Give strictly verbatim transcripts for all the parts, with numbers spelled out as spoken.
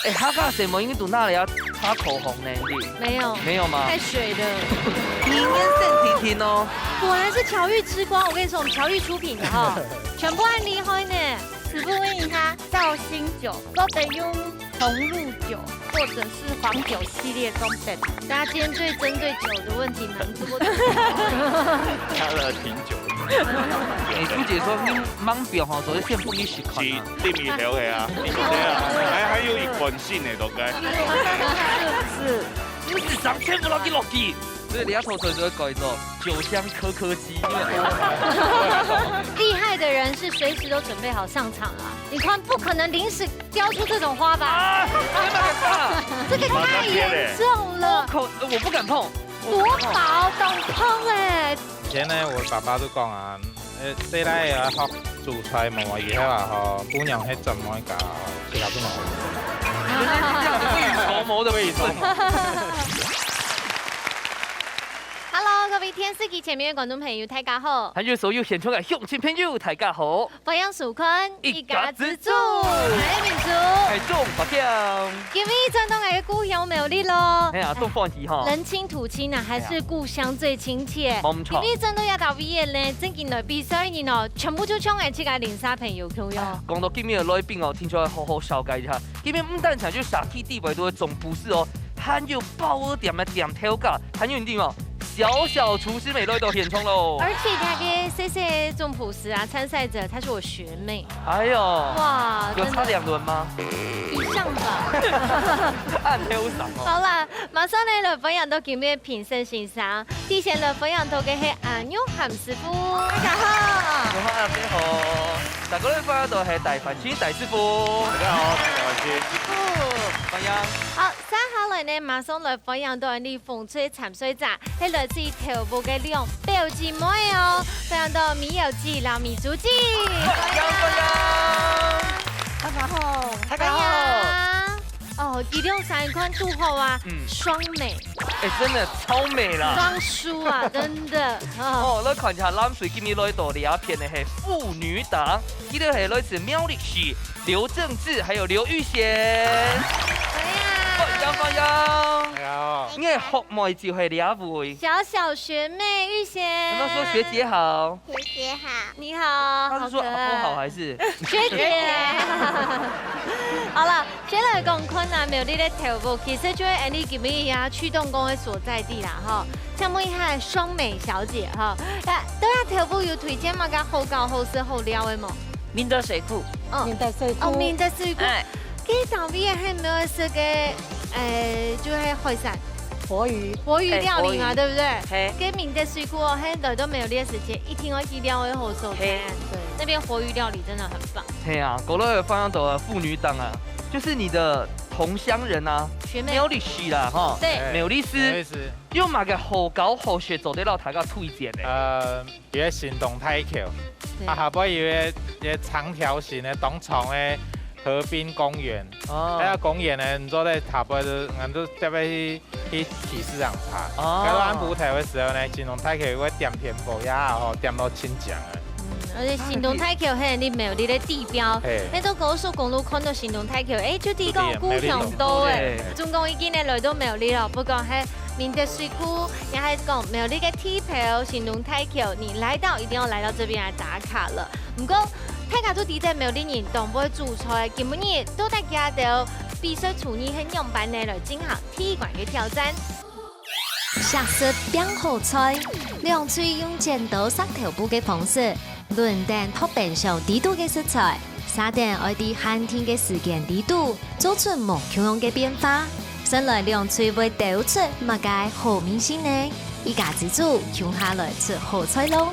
哎，客家細妹應該都拿來啊，擦口紅呢，你沒有，沒有嗎？太水了。你應該生定定哦。果然是巧遇之光，我跟你說，我們巧遇出品的哈，全部恁厲害呢。師傅問一下，紹興酒，做得用紅露酒或者是黃酒系列都得。大家今天最針對酒的問題蠻多的。他的品酒。哎，朱姐說，你忙表吼，昨天先不你去看啊。是，你米條係啊，你米條啊，還還有一款新的都該。是，你智商全部落去落去。所以你要偷偷就會改做酒香科科鸡。厉害的人是隨時都準備好上場啊！你看，不可能臨時雕出這種花吧？啊，天哪，天哪！这个太严重了，口，我不敢碰。多薄当碰哎！以前呢，我爸爸都講啊，呃，細倈啊學煮菜無啊，以後啊吼，姑娘係怎麼搞，其他都無。原來是這樣子，未雨绸繆的部分。Hello，各位電視機前面的觀眾朋友，大家好。還有所有現場的鄉親朋友，大家好。歡迎收看一家之煮。我係明珠。係鍾伯強。今日轉到𠊎个故鄉苗栗咯。哎呀，當歡喜哈。人親土親啊，還是故鄉最親切。哎呀，無錯。今日轉到這搭位个呢，正經來比賽个人哦，全部就像𠊎自家鄰舍朋友共樣。哎呀，講到今日个來賓哦，聽說要好好紹介一下。今日毋單淨就社區地位都會總幹事哦，還有包仔店个店頭家，還有你知無？ 小小廚師妹來到現場咯。而且佢个細細總幹事啊，參賽者，她是我學妹。哎喲，哇，有差兩輪嗎？真的。以上吧。恁後生哦。好啦，馬上呢來歡迎到今日評審先生，首先來歡迎到个係阿玉涵師傅。大家好。你好，大家好。大家來歡迎到係大凡青大師傅。大家好，大家好。師傅。歡迎。好，接下來呢，馬上來歡迎到𠊎俚紅隊參賽者， 係來自頭屋个兩表姊妹哦，歡迎到美瑤姊摎美珠姊。歡迎，歡迎。大家好。大家好。歡迎。哦，佢兩儕看拄好啊，嗯。雙美。哎，真的超美啦。雙姝啊，真的。哦。哦，來看一下藍隊今日來到這片个係婦女檔，佢兜係來自苗栗市 劉正志還有劉玉賢。歡迎。歡迎，歡迎。大家好。你个學妹就係這位。小小學妹玉賢。有沒有說學姐好？學姐好。你好，她是說好可愛。阿公好還是？學姐。好了，先來講看啊，苗栗个頭屋，其實就係𠊎俚今日啊，去東宮个所在地啦，吼。請問一下雙美小姐，吼，啊，對啊，頭屋有推薦麼个好搞、好食、好尞个無？ 明德水庫。哦。明德水庫。哦，明德水庫。哎。該搭位還有沒有食个，哎，就係海產？活魚。活魚料理嘛，哎，活魚。對不對？嘿。該明德水庫哦，係來到苗栗个時節，一定愛去尞个好所在。嘿。對。那邊活魚料理真的很棒。嘿啊，過來歡迎到婦女檔啊，就是你的同鄉人啊，學妹。苗栗市啦，吼。對。哎，苗栗市。苗栗市。有麼个好搞好食做得摎大家推薦个？呃， 有个行動大橋，對。啊，下背有个，个長條形个當長个河濱公園。哦。該个公園呢，你做得下背就，𠊎就特別去，去提市場茶。哦。該个暗晡頭个時候呢，行動大橋會點甜粄呀，吼，點到清涼个。嗯，而且行動大橋係你苗栗个地標，嘿。該坐高速公路看到行動大橋，哎，就知講故鄉到哎。對，苗栗。總共已經呢來到苗栗了，不管係明德水庫，也係講苗栗个地標行動大橋，你來到一定要來到這邊來打卡了。毋過，大家都知得苗栗人當會煮菜，今晡日到底佢兜比賽廚藝係仰般呢來進行第一關个挑戰。惜食拚好菜，兩隊用剪刀石頭布个方式，輪等擇冰箱裡肚个食材，設定愛在限定个時間裡肚， 做出無共樣个變化。先來兩隊會鬥出麼个好味緒呢？一家之煮共下來出好菜咯！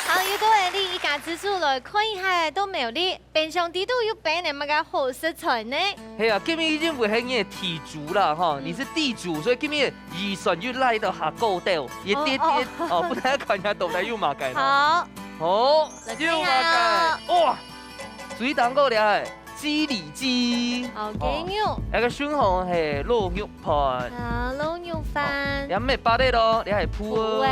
好，又到𠊎俚一家之煮來看一下，到苗栗冰箱裡肚有擺等麼个好食材呢？係啊，今日因為係你个地主啦，吼，嗯。你是地主，所以今日預算又拉到較高兜，一點點，哦，哦。哦，分大家看一下到底有麼个呢？好。好，來看一下哦。有麼个？哇，最頂高个係 雞里脊。好，哦，雞肉。該个順風係滷肉飯。啊，滷肉飯。哦，也毋係白个咯，這係脯仔。脯仔。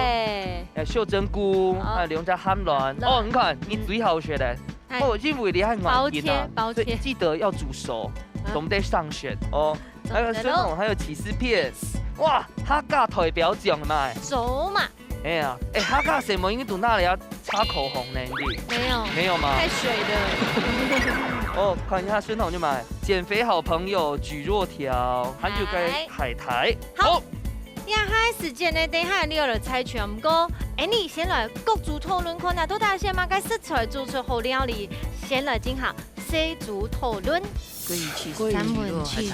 也秀珍菇，哦。還有兩隻鹹卵。卵。哦，你看，你最好食个。嗯。哎。哦，因為你還軟筋啊，薄切，薄切。所以記得要煮熟。懂得上選哦。還有孫紅，還有起司片，哇，客家代表獎嘛。走馬。哎呀，哎，客家細妹應該都拿來啊，擦口紅呢，應該。沒有。沒有嗎？太水了。哦，看一下孫紅就買減肥好朋友蒟蒻條，還有個海苔。好。好。這下時間呢，等一下你有了猜拳，毋過，哎，你先來各組討論看啊，到底係麼个食材做出好料理，先來進行 細組討論。三文治。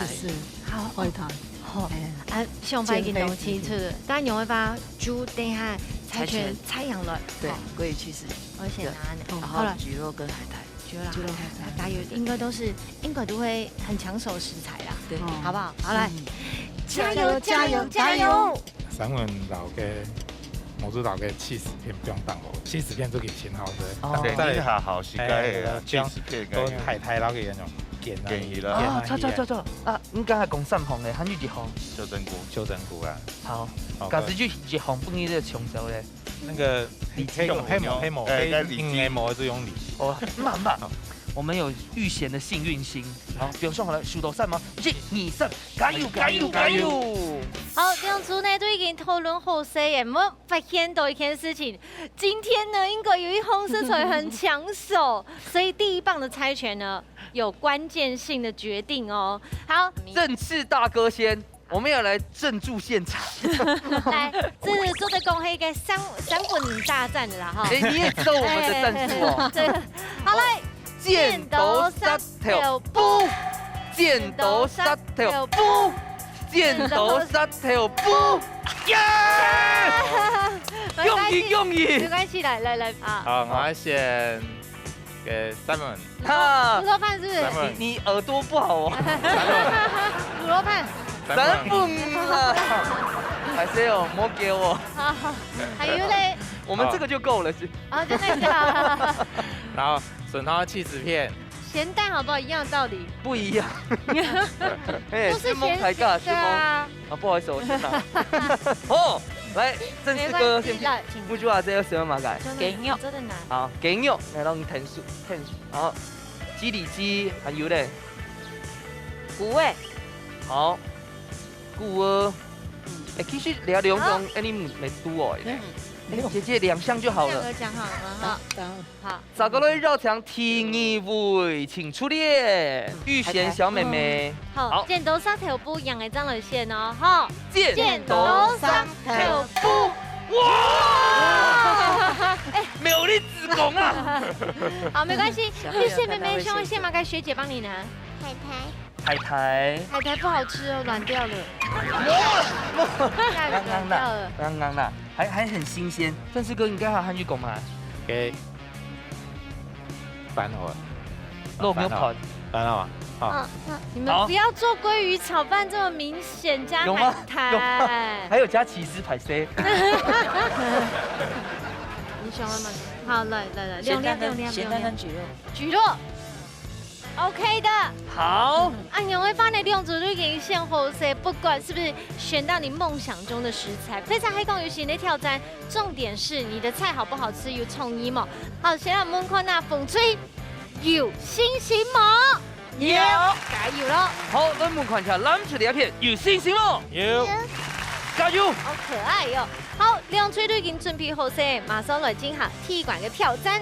好，海苔。好，哎。啊，上擺已經弄清楚了，但你會把豬等下猜拳猜贏了。對，好。我先拿呢。好了。蒟蒻跟海苔。蒟蒻、海苔，加油，應該都是，應該都會很搶手的食材啦。對。好不好？好，來。加油，加油，加油！三文撈个，我知道个起司片不用當好，起司片做个挺好吃。哦。對，再來，你還好，是該个啊，哎，起司片該个。都海苔撈个那種鹹啊，鹹魚啦。鹹啊，著，著，著，著。啊，你剛才講三項咧，還有一項。九層塔。九層塔啊。好，好，假使就一項分你个搶手咧。那個，黑，黑，黑毛，黑毛，哎，該理解。黑毛就用理解。哦，慢慢。好。我們有預先的幸運星，好，比如說好了，數到三嘛，一、二、三。 加油，加油，加油！好，兩組呢都已經討論好勢了，有沒有發現到一件事情？今天呢，應該有一項食材很搶手，所以第一棒的猜拳呢，有關鍵性的決定哦。好，正式大哥先，我們要來鎮住現場。來，這是做得講係一個三，三分大戰的啦，哈。哎，你也知道我們的戰術哦。哎，對，好，來， 剪刀石頭布，剪刀石頭布，剪刀石頭布，耶！恭喜恭喜！沒關係，來來來啊！好，我要選个三文。哈，胡蘿蔔是不是？三文。你，你耳朵不好哦。胡蘿蔔。三文啊！還是有，莫給我。好，還有嘞。我們這個就夠了，是？哦，就那個。然後 筍湯起司片。鹹蛋好不好？一樣道理。不一樣。哎，都是鹹，先莫抬槓，對啊。先莫，啊，不好意思，我先拿。好，來，正式哥先去。沒關係，來，請。不就啊，這要選哪個？真的，雞肉。真的難。好，雞肉，來，讓你填數，填數。好，雞里脊，還有嘞。牛仔。好，牛仔。嗯。哎，其實你兩種，好。哎，你沒，沒輸哦，哎。嗯。哎，姐姐兩項就好了。兩個講好了，哈。好，好。好。 再過來邀請第二位，請出列，玉賢小妹妹。好，好。剪刀石頭布，贏个正來選哦，吼。剪刀石頭布，哇！哎，沒有你子功啊！好，沒關係，玉賢妹妹，想要選哪個，學姐幫你拿。海苔。 海苔。海苔不好吃哦，軟掉了。哇！下雨軟掉了。剛剛那，剛剛那，還，還很新鮮。正式哥，你剛才還去講嘛？給飯好了。肉沒有跑。飯好啊。好。嗯，嗯，你們不要做鮭魚炒飯這麼明顯，加海苔。有嗎？有嗎？還有加起司，歹勢。你喜歡嗎？好，來，來，來，兩粒，兩粒，兩粒。鹹蛋跟蒟蒻。蒟蒻。 蒟蒻。OK的。好。啊，你會發現兩組都已經選好勢，不管是不是選到你夢想中的食材，非常還講有新的挑戰。重點是你的菜好不好吃，有創意無？好，先來問看啊，紅隊有信心無？有。加油咯！好，咱問看一下，藍隊這片有信心無？有。加油！好可愛喲、好，兩隊都已經準備好勢，馬上來進行第一關个挑戰。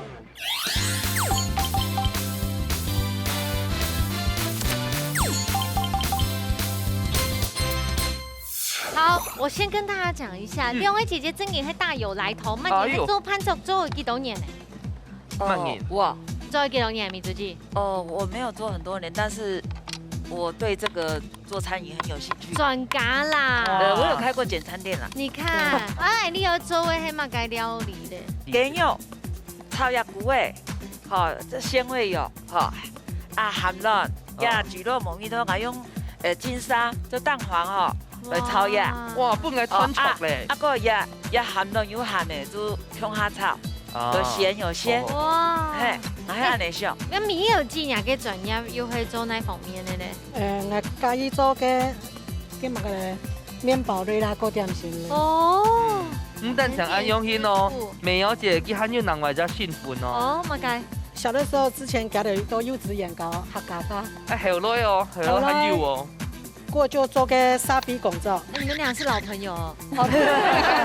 好，我先跟大家講一下，嗯。兩位姐姐真个係大有來頭，慢點，哎喲。做伴奏做幾多年呢？慢點。哦，我。做幾多年，米珠姐？哦，我沒有做很多年，但是我對這個做餐飲很有興趣。專家啦。對，我有開過簡餐店啦。你看，哎，你有做過係麼个料理咧？雞肉。 炒一下菇仔，吼，這鮮味哦，吼，啊，鹹卵，哦。呀，蒟蒻、木耳都愛用，呃，金沙，做蛋黃吼，來炒一下。哇。哇，本來穿插咧。哦，啊，啊，還有呀，呀，鹹卵有鹹个，就共下炒，哦。有鹹有鮮。哦。哇。嘿，𠊎係恁樣想。該米友姐若个專業又係做哪方面个呢？呃，𠊎家己做个，个麼个咧，麵包類啦，个點心類。哦。嗯。毋單淨恁樣形哦，美瑤姐佢還有另外一隻身份哦。哦，麼个？小的時候之前夾了一兜柚子眼糕，客家話。哎，後來哦，後來還有哦。過就做个沙比工作。那你們倆是老朋友哦。哦，對。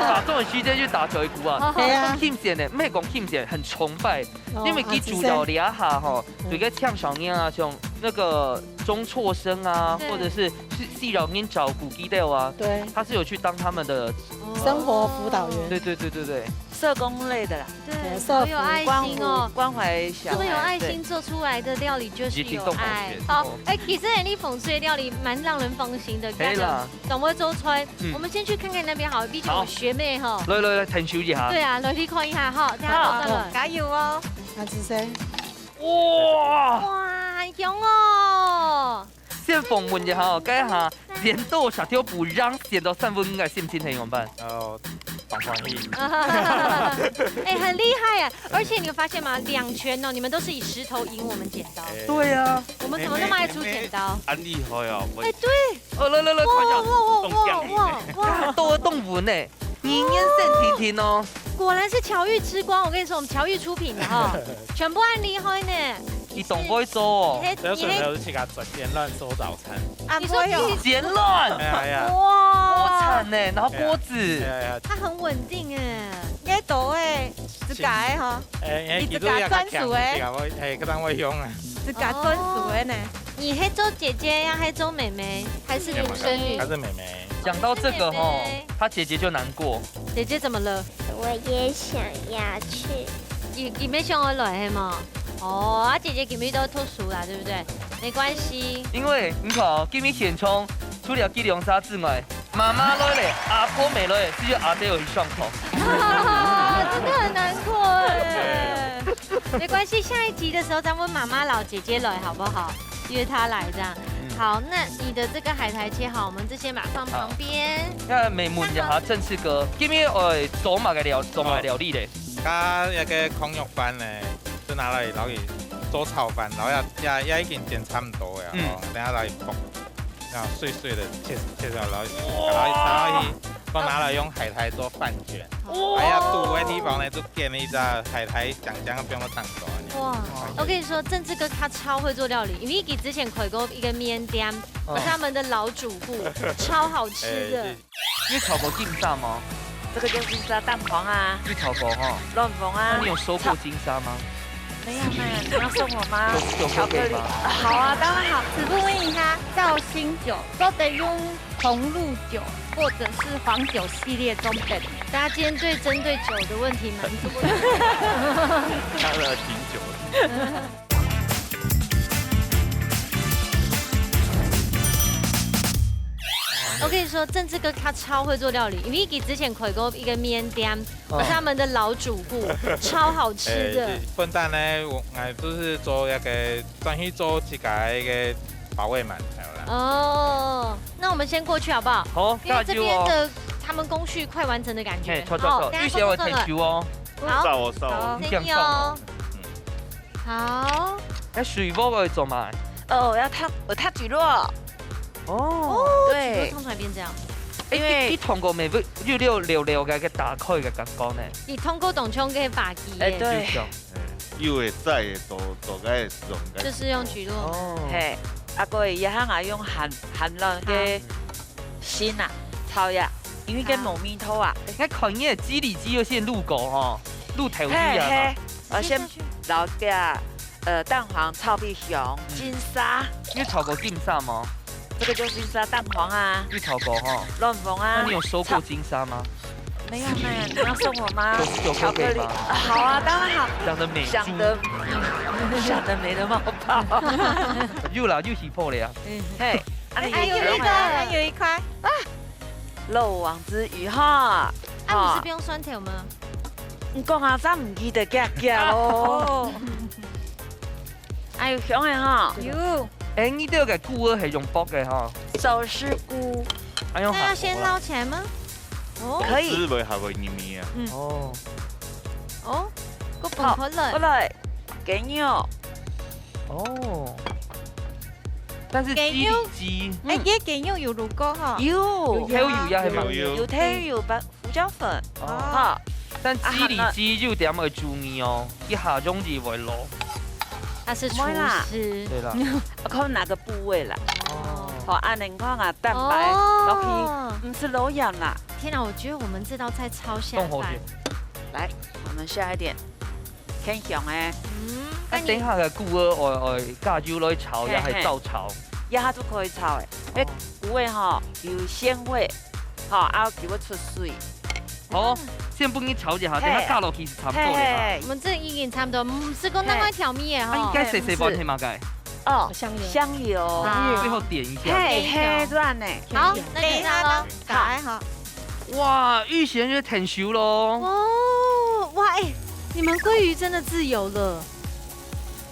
把這種時間去打球一股啊。對啊。慶姐呢，毋係講慶姐，很崇拜，哦，因為佢主要這下吼，啊，謝謝。嗯。有个青少年啊，像那個中輟生啊，對。或者是，是，是老人照顧佢兜啊，對。他是有去當他們的哦。生活輔導員。對，對，對，對，對。社工類的啦。對，對，社福。好有愛心哦。關懷，關懷小孩，這麼有愛心，對。做出來的料理就是有愛。一定都感謝。好，哦。哎，其實你鳳水料理蠻讓人放心的，可以啦。感覺總會做出來。嗯。我們先去看看那邊好了，畢竟有學妹哈。好。來，來，來，探究一下。對啊，來去看一下哈，等下再轉來。好，加油哦。那是誰？哇！哇，很香哦。 先訪問一下哦，該下選到食豆腐，讓選到三文魚个心情係仰般？哦，當歡喜。哎，很厲害耶！而且你有發現嗎？兩拳哦，你們都是以石頭贏我們剪刀。哎。對啊。我們怎麼那麼愛出剪刀？哎，哎，哎，恁厲害哦，我哎，對。哦，來，來，來，哇，看一下。哇，哇，哇，哇，哇。都，都穩呢。 你眼神定定哦。果然是巧遇之光，我跟你說，我們巧遇出品的哈，全部恁厲害呢。你當會做哦。你，你，你，不要說，不要自家做，煎卵做早餐。啊，你說你，煎卵？哎呀，哎呀。哇。鍋鏟呢，然後鍋子。哎呀，哎呀。它很穩定哎。該都會自家的哈。哎，哎，你自家專屬的。其實也較強，自家會，哎，可能會用啊。自家專屬的呢。哦。你係做姐姐呀，還係做妹妹，還是獨生女？她是妹妹。 講到這個吼，姐姐。她姐姐就難過。姐姐怎麼了？我也想要去。你，你也想愛來係無？哦，啊，姐姐今日都讀書啦，對不對？沒關係。因為你看哦，今日現場除了佢兩儕之外，媽媽來了，阿婆無來，只有阿姐有去上課。真的很難過哎。沒關係，下一集的時候再問媽媽摎姐姐來好不好？約她來這樣。嗯。好，那你的這個海苔切好，我們這些嘛放旁邊。好。該問一下鄭志哥，今日愛做麼个料，做麼个料理咧？哦。佢一個炕肉飯呢，就拿來摎佢做炒飯，然後也，也，也已經煎差毋多了，嗯。哦，等下摎佢剝，那碎碎的切，切掉，然後，哇。然後，然後佢，都拿來用海苔做飯捲。哇。哎呀，肚个地方呢，就 給你一隻海苔醬醬，不用燙熟啊。哇，我跟你說，鄭志哥他超會做料理，因為佢之前開過一個麵店，嗯。我是他們的老主顧，超好吃的。哎，謝謝。你有炒過金沙嗎？這個就是沙蛋黃啊。你炒過哈？卵黃啊。那你有收過金沙嗎？沒有呢，你要送我嗎？有，有喝過嗎？巧克力。好啊，當然好。師傅問一下，紹興酒做得用 紅露酒或者是黃酒系列中等。大家今天對針對酒的問題蠻多的。他的挺久的。我跟你說，鄭志哥他超會做料理，因為佢之前開過一個麵店，哦。我是他們的老主顧，超好吃的。哎，是，笨蛋呢，我，哎，就是做那個，專去做自家一個保衛鰻，還有啦。哦，那我們先過去好不好？好，因為這邊的加油哦。他們工序快完成的感覺。嘿，走，走，走，好，等下預先有退休哦。好。早上。好，你先用哦。嗯。好。哎，水果會做嗎？哦，要燙，我燙蒟蒻。哦。哦，對。蒟蒻燙出來變這樣。哎，因為你，你燙過無？有溜溜溜个，个打開个感覺呢。你燙過當像个發髻耶。哎，對。就像，哎，有个在个，做，做个係這種感覺。就是用蒟蒻。哦。嘿，啊，過後這下啊用寒，寒冷个 心啊，炒呀，因為該無味道啊。哎，看你个肌理肌肉線入口吼，入頭去啊。嘿，嘿，呃，先摎這，呃，蛋黃炒分香，嗯。金沙。你有炒過金沙嗎？這個就是金沙蛋黃啊。你炒過吼？卵黃啊。那你有收過金沙嗎？沒有呢，你要送我嗎？九十九塊可以嗎？巧克力。好啊，當然好。想得美豬。想得，想得美得冒泡。有啦，有起泡了呀。嗯。嘿， 啊，你還有一個，還有一塊。漏網之魚哈。啊，你是不用蒜頭嗎？你講啊，真毋記得遽遽哦。哦。哎喲，香个哈。有。哎，你這個菇仔係用剝个哈。手撕菇。哎喲，那要先撈起來嗎？哦。可以。汁會還會黏黏啊。嗯。哦。哦，過好，放開了。過來，雞肉。哦。 但是雞肉，雞，哎，嗯。佢雞肉有滷過吼？有。有豆油呀，係嗎？有，有。有豆油，把胡椒粉，哦。哈，但雞里脊有點愛注意哦，一下容易會老。他是厨師。對啦，看哪个部位啦。哦，恁樣看啊，蛋白落去，毋係老鹽啦。天哪，我觉得我们这道菜超下饭。來，我們下一點，很香哎。嗯，那等一下个菇仔，我我加油來炒，也係照炒，也係可以炒哎，哎，菇仔吼有鮮味，好，啊，佢會出水。 好，先分你炒一下，等下加落去係差不多了。我们这已经差不多，嗯，是讲那个调味耶哈。应该谁谁帮你嘛该？哦，香油，香油，最后点一下，嘿嘿，这样呢。好，那等一下喽，打好。哇，玉贤就thành熟喽。哦，哇，哎，你们鲑鱼真的自由了，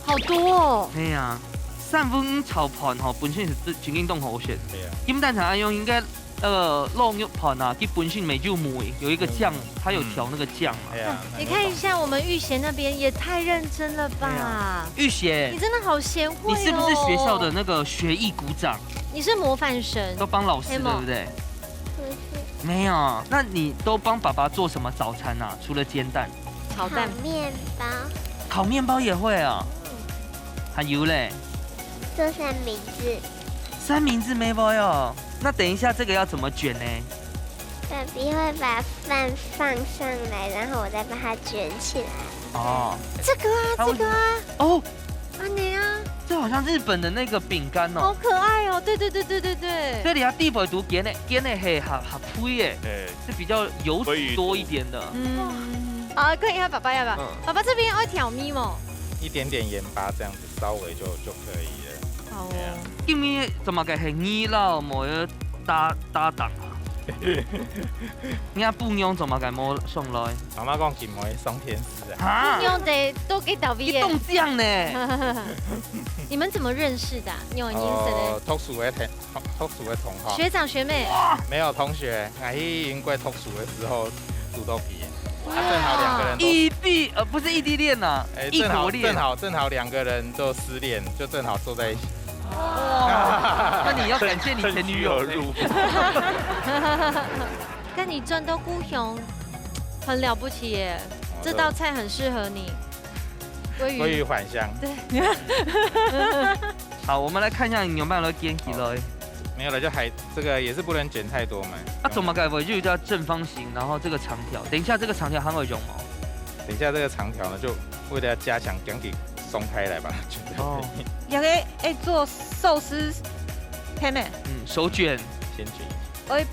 好多哦。对呀，三文鱼炒饭吼，本身是真正当好食。对呀，金蛋炒阿用应该 那个滷肉饭啊，佢本身没有梅，有一个酱，它有调那个酱嘛。哎呀，你看一下我们玉贤那边也太认真了吧！玉贤，你真的好贤惠哦。你是不是学校的那个学艺股长？你是模范生，都帮老师对不对？不是，没有，那你都帮爸爸做什么早餐啊？除了煎蛋，炒蛋、面包，烤面包也会啊。还有嘞，做三明治。三明治没有哦。那等一下这个要怎么卷呢？爸比会把饭放上来，然后我再把它卷起来。哦，这个啊，这个啊，哦，啊你啊，这好像日本的那个饼干哦。好可爱哦！对对对对对对。这里啊，地板都煎的煎的黑哈哈推耶，哎，是比较油脂多一点的。嗯，啊，可以啊，爸爸要不要？爸爸这边要调味吗？一点点盐巴这样子，稍微就就可以了。好哦。因为怎么个很泥老，没有搭搭档啊？人家不用怎么个没送来？妈妈讲今晡日送天使啊。啊，用的都给倒闭耶。你冻酱呢？你们怎么认识的？你有认识的？哦，读书的同读书的同学，学长学妹，没有同学，我去英国读书的时候读到毕业，啊，正好两个人都，异地呃不是异地恋呐，哎，异国恋正好正。好正好两个人都失恋，就正好坐在一起。哇，那你要感谢你前女友呢。趁虚而入。但你赚到故乡，很了不起耶！这道菜很适合你，鲑鱼。鲑鱼返乡。对，好，我们来看一下你有没有煎起来。没有了，就还这个也是不能剪太多嘛。啊，怎么改？我就叫正方形，然后这个长条。等一下这个长条还会用吗？等一下这个长条呢，就为了要加强，赶紧松开来吧。哦，也可以哎做寿司，可以没？嗯，手卷。先剪一下。我会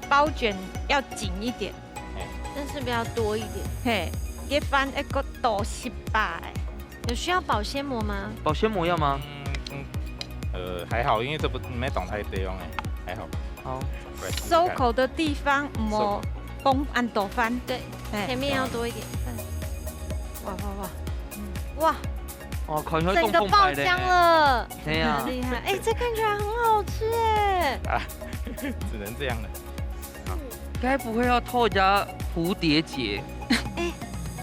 包卷要紧一点，但是不要多一点。嘿，一般一个多十八哎。有需要保鲜膜吗？保鲜膜要吗？嗯嗯，呃，还好，因为这不没懂太得用哎，还好。好，来试试看收口的地方莫崩安多翻，对，哎前面要多一点。哇哇哇，哇，哦，烤全整个爆浆了，对呀，很厉害！哎，这看起来很好吃哎。只能这样了。该不会要偷人家蝴蝶结？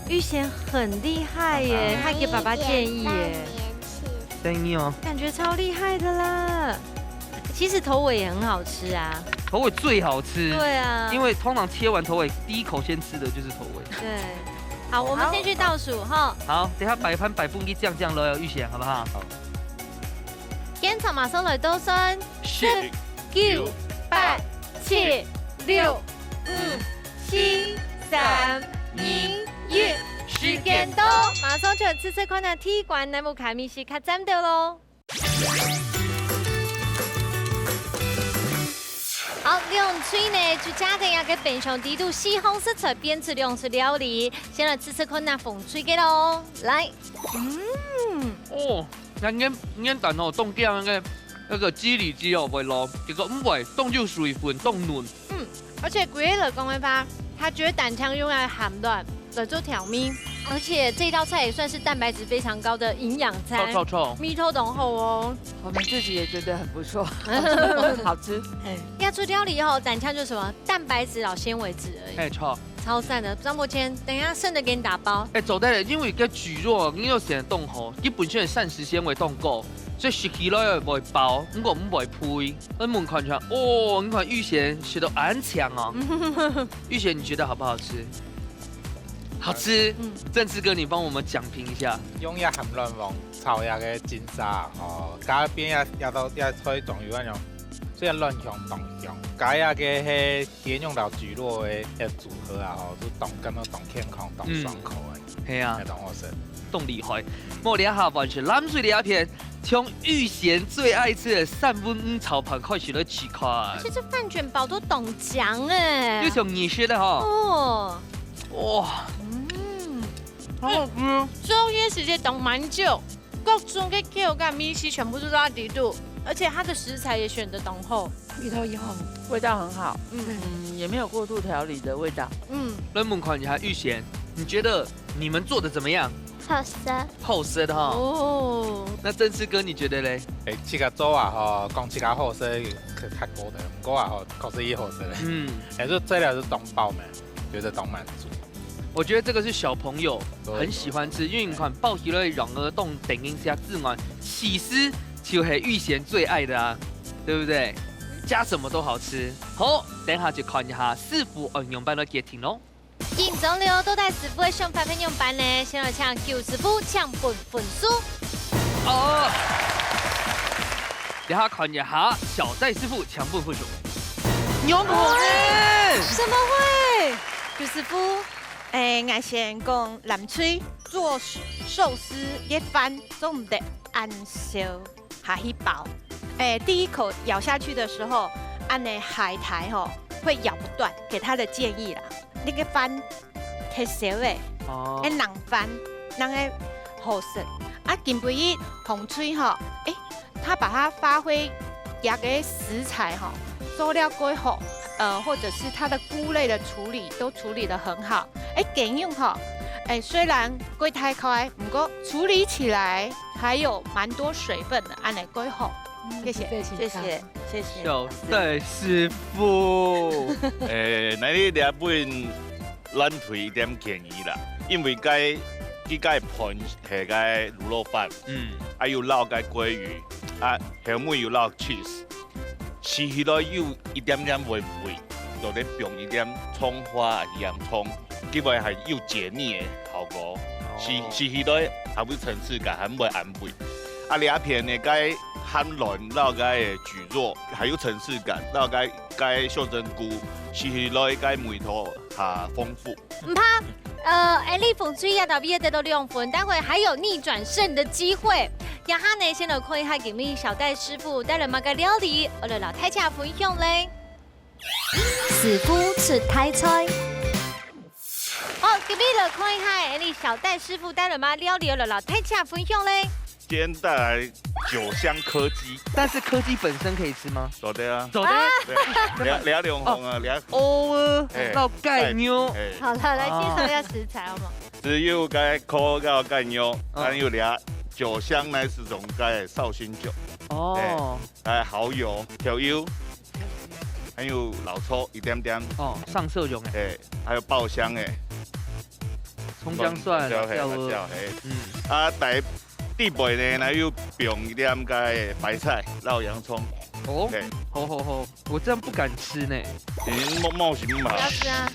玉贤很厉害耶，他给爸爸建议耶，建议哦，感觉超厉害的啦。其实头尾也很好吃啊。头尾最好吃。对啊，因为通常切完头尾，第一口先吃的就是头尾。对。好，我们先去倒数哈。好，等下摆盘摆分佢酱酱了，玉贤，好不好？今朝马上来倒算，十、九、八、七、六、五、四、三、二、一，时间到，马上就要试试看啊，第一关个美食客人就到咯。好，兩隊呢就加个个冰箱底肚四項食材變出兩出料理，先來試試看啊紅隊个咯。來，嗯，哦，那原原蛋哦，冻掉那个那个鸡里脊哦，会咯，结果毋会，冻就水分，冻軟。而且歸來講个話，佢就單淨用來鹹卵來做調味，而且這道菜也算是蛋白質非常高的營養餐。臭臭臭。味道當好哦。我们自己也觉得很不错，好吃。這出料理吼，單淨就什麼蛋白質摎纖維質而已，哎，臭。超讚的。張伯謙，等一下剩的給你打包。哎，做得了，因為个豬肉你要選凍好，佢本身个膳食纖維凍高，這食起來會飽，毋過毋會肥。𠊎問看一下，哦，你看玉賢食到恁強哦。玉賢，你覺得好不好吃？好吃。嗯。正志哥，你幫我們講評一下。用這鹹卵黃炒這个金沙，哦，加邊這，這道，這菜當有恁樣，雖然卵香當香，加這个係雞肉摎蒟蒻个，个組合啊，吼，就當，感覺當健康，當爽口个。嗯。係啊。也當好食。當厲害。無，這下換成藍隊這片，從玉賢最愛吃的三文魚炒飯開始來試看。而且這飯捲包都當靚欸。又像你食个吼。哦。哇。嗯。好好吃。嗯，做嘢時間當蠻久，各種个口感、味緒全部都在裡肚，而且它的食材也選得當好。一頭一項，味道很好，嗯。嗯，也沒有過度調理的味道。嗯。來問看一下玉賢，你覺得你們做得怎麼樣？好食。好食的哈。哦。那正志哥，你覺得嘞？欸，自家做啊吼，講自家好食，較，較高的，毋過啊吼，確實也好食嘞。嗯。欸，就這了就當飽嘛，覺得當滿足。我覺得這個是小朋友很喜歡吃，對。因為你看，包起來，然而動等一下之外，起司就係玉賢最愛的啊，對不對？加什麼都好吃。好，等下就看一下師傅愛用般來決定咯。 緊張了，到底師傅个想法係仰般呢？先來請九師傅請分分數。哦，這下看一下小戴師傅請分分數。仰般呢？怎麼會？九師傅，欸，𠊎先講藍隊做壽司个飯做毋得恁燒。 下去包。欸，第一口咬下去的時候，恁呢海苔吼，會咬不斷，給他的建議啦。那個飯忒燒欸，哦。欸，冷飯，冷个好食。啊，今晡日紅隊吼，欸，他把它發揮這個食材吼，做了蓋好，呃，或者是它的菇類的處理都處理得很好。欸，雞肉吼，欸，雖然蓋大塊，毋過處理起來 還有蠻多水分的，恁呢蓋好。嗯，謝謝，謝謝，謝謝，謝謝。小戴師傅。欸，𠊎這分藍隊一點建議啦，因為該，佢該飯係該滷肉飯，嗯。還有摎該鮭魚，啊，後尾有摎cheese。 食起來有一點點微微，就咧放一點蔥花啊、洋蔥，佢會還有解膩个效果。哦。食，食起來還有層次感，還毋會恁肥。啊，這片个該鹹卵摎該个蒟蒻，還有層次感，摎該，該秀珍菇，食起來該味道較豐富。 毋怕，呃，𠊎這紅隊也特別得到兩分，待會還有逆轉勝的機會。這下呢，先來看一下今晡日小戴師傅帶來麼个料理，愛來摎大家分享咧。師傅出大菜。好，今晡日來看一下，𠊎這小戴師傅帶來麼个料理，愛來摎大家分享咧。 今天帶來酒香柯基。但是柯基本身可以吃嗎？做得啊。做得。啊。對，這，這兩項啊，這。哦，欸，摎雞肉。欸。好了，來介紹一下食材好嗎？只有該柯摎雞肉，嗯。還有這酒香乃是種該紹興酒。哦。欸，還有蠔油、調油，還有老抽一點點。哦，上色用的。欸，還有爆香的。蔥薑蒜、辣椒，嘿，辣椒，嘿。嗯。啊，帶 底背呢，來又放一點个白菜、摎洋蔥。哦，嘿。好好好，我這樣不敢吃呢。你冒，冒險嘛。不要吃啊。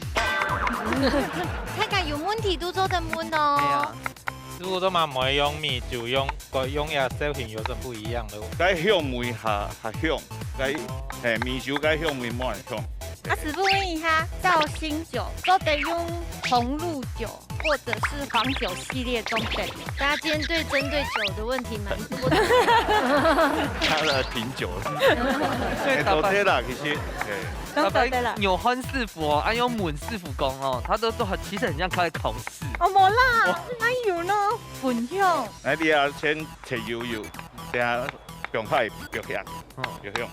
大家有問題都做得問哦。哎呀。師傅做麼个毋會用米酒，用，用這紹興有什麼不一樣的？該香味較，較香，該，嘿，米酒該香味無恁香。啊，師傅問一下，紹興酒做得用紅露酒 或者是黃酒系列中等。大家今天對針對酒的問題蠻多的。他來品酒了。所以打敗，欸，都對啦，其實，欸。打敗牛漢師傅哦，啊，用問師傅講哦，他都，都很，其實很像他在考試。哦，無啦，哪有呢？分享。來，你啊，先切幼幼，等下放下去，放下，哦。放下。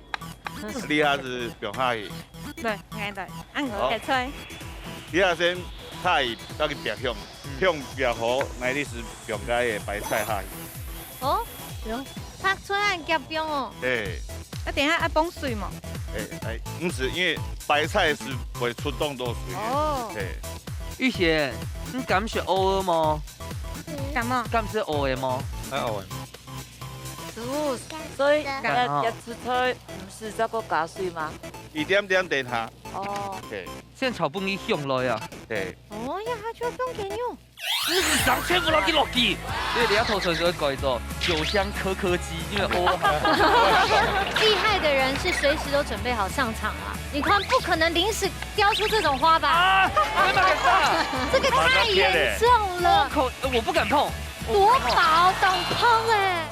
你還是放下去。 來，𠊎來，恁樣好。切菜。你啊先下去，等佢煏香，嗯。香煏好，𠊎這時放該个白菜下去。哦，喲，白菜恁樣放哦。嘿。啊，等一下愛放水無？欸，欸，毋使，因為白菜係會出當多水个。哦。嘿。玉賢，你敢食蚵仔無？敢無？敢食蚵仔無？愛蚵仔。哦，所以這，哦。這出菜毋使再過加水嗎？一點點，等下。哦。對。先炒分佢香來啊。對。哦，呀，佢就放雞肉。 不是上全部落去落去。所以你要偷偷就會改做酒香科科鸡，因為哦，厲害的人是隨時都準備好上場啊！你看，不可能臨時雕出這種花吧？啊，沒辦法。這個太嚴重了。我口，呃，我不敢碰。多薄，當碰哎。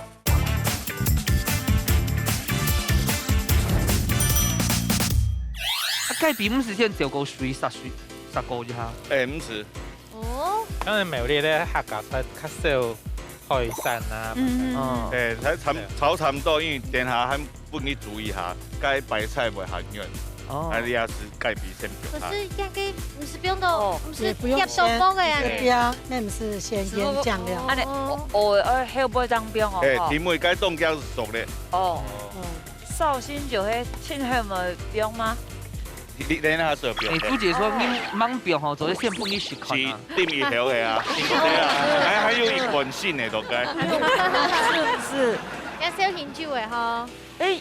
啊，該邊毋係先照顧水，殺水，殺過一下。哎，毋係。 哦。當然，苗栗个客家菜較少海產啊。嗯，嗯，嗯。哦。欸，炒差，對。炒差毋多，因為等下還分你煮一下，該白菜會較軟。哦。啊，你也係該比先放下。可是應該毋使放到，哦。毋使也不用先，夾到薄个啊。直接，那毋係先醃醬料。哦。恁呢，哦，哦，呃，後尾正放哦，欸，吼。甜味該凍結熟咧。哦。哦。紹興酒係盡後尾放嗎？ 你，你等下就放。欸，朱姐說，你吂放吼，做得先分你食看啊。係，點一口个啊，對啊，還，還有一款新的都該。是不是？愛紹興酒个吼。欸，